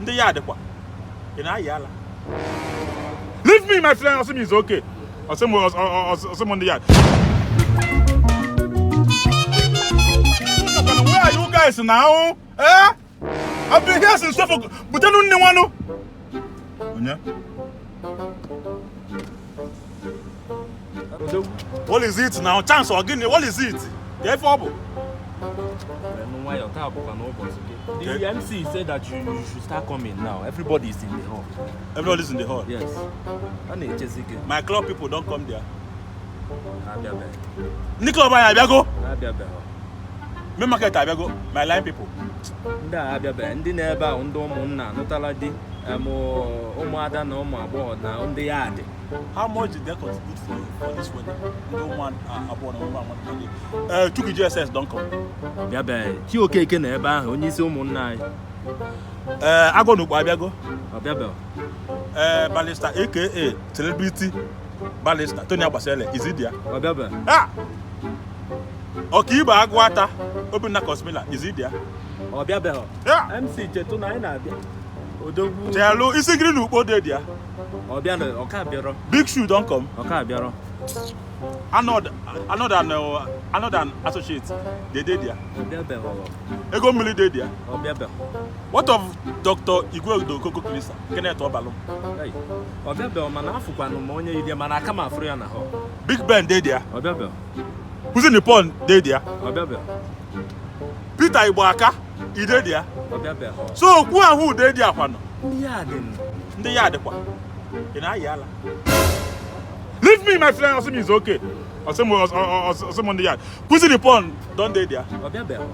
Ndị ya adịkwa. Ị na-ayị ala. Leave me, my friend. Ọ sị m is okay. Ọ sị m ndị ya. Where are you guys now? Eh? I've been here since 12 o'clock. Butenu nne nwanụ. Onye? What is it now? Chance or gịnị? What is it? Ka ife ọ bụ? Nwayọ, taa bụkwa n'ụbọchị gị. The MC said that you should start coming now. Everybody is in the hall. Everybody's in the hall. Yes. A na-echezi gị. My club people don come there. Abịabeghị. Ndị club anyị abịago. Abịabeghị. Main market abịago. My line people. Ndị a abịabeghị. Ndị na-ebe ahụ, ndị ụmụnna anụtala di, ụmụada na ụmụ agbọghọ na ndị ya dị. How much did they contribute for this wedding? Ndị ụmụ abụọ na ụmụ anọ. Chukwu GSS don come. Ọbịabeghị. Chi Okeke na ebe ahụ, onye isi ụmụnna anyị. Agụ n'Ukpo abịago. Ọbịabeghị. Barrister aka celebrity barrister Tony Agbasele, is it there? Ọbịabeghị. Ah! Ọkaibe Agụata Obinna Cosmila, is it there? Ọbịabeghị. Yeah. MC, chetu na anyị na-abịa. Odogwu. Chelu isi gịrị na Ukpo dey there. Ọbịa ọka bịarọ. Big Shoe don come. Ọka bịarọ. Another an associate dey there. Ọbịabeghị. Ego mmiri dey there. Ọbịabeghị. What of Dr. Igweodo Koko Klisa, Kenneth Obalum? Hey, ọbịabeghị, mana afụkwanụ m onye yiri ya, mana aka m afụrụ ya na hall. Big Ben dey there. Ọbịabeghị. Kwụsị Nippon dey there. Ọbịabeghị. Peter Igboaka, e dey there. Ọbịabeghị. So okwu ahụ dey there kwanụ. Ndị ya dị. Ndị ya adịkwa. Ị na-ayị ala. Leave me, my friend. Ọ sị m is okay. Ọ sị m ndị ya. Kwụsị Nippon don dey there. Ọbịabeghị.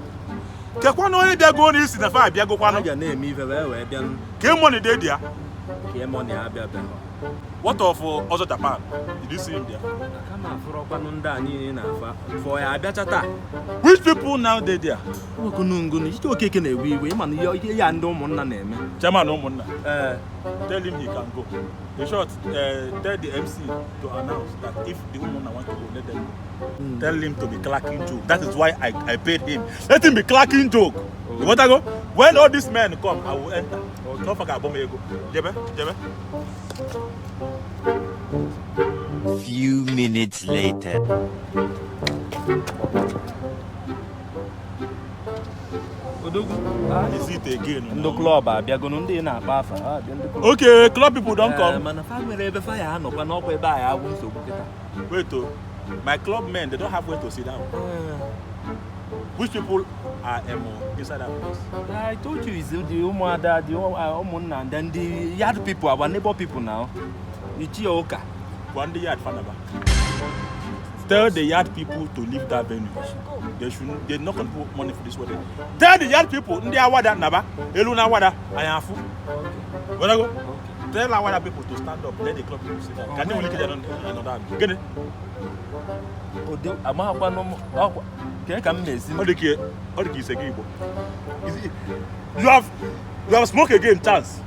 Kekwanụ onye bịago na isi na fa abịagokwanụ. A ga na-eme ife wee bịa. Ke money dey there. Ka money abịabeghị. What of Ọzọ Japan? Did you see him there? Aka m afụrọkwanụ ndị a niile na-afa fọ ya abịacha taa. Which people now dey there? Nwekunu ngunu ike Okeke na-ewe iwe, ịma na ihe ya ndị ụmụnna na-eme. Chairman ụmụnna. Ee. Tell him he can go. In short, tell the MC to announce that if the ụmụnna want to go, let them go. Tell him to be cracking joke. That is why I paid him. Let him be cracking joke. You want to go? When all these men come, I will enter. Okay. Don't forget about ego. Jebe, jebe. Few minutes later. Odogwu. Is it again? Ndị club abịagonu, ndị na-akpa afa ha abịa, ndị club. Okay, club people don come. Mana fa nwere ebe fa ya anọkwa n'ọkwa ebe a ya abụ nsogbu kịta. Wait, oh. My club men, they don't have where to sit down. Which people are inside that place? I told you, is the ụmụada, the ụmụnna and then the yard people, our neighbor people now. Ichie ụka. Gwa ndị yard fanaba. Tell the yard people to leave that venue. They should they not contribute money for this wedding. Tell the yard people, ndị awada naba, elu na awada, anyị afụ. Where go? Tell awada people to stand up, let the club people sit down. Ka ndị nwere ike anọdụ anụ. Gịnị? Ode amaghakwanụ m ọkwa kee ka m na-esi. Ọ dị ka ise gị Igbo. You have smoked again, chance.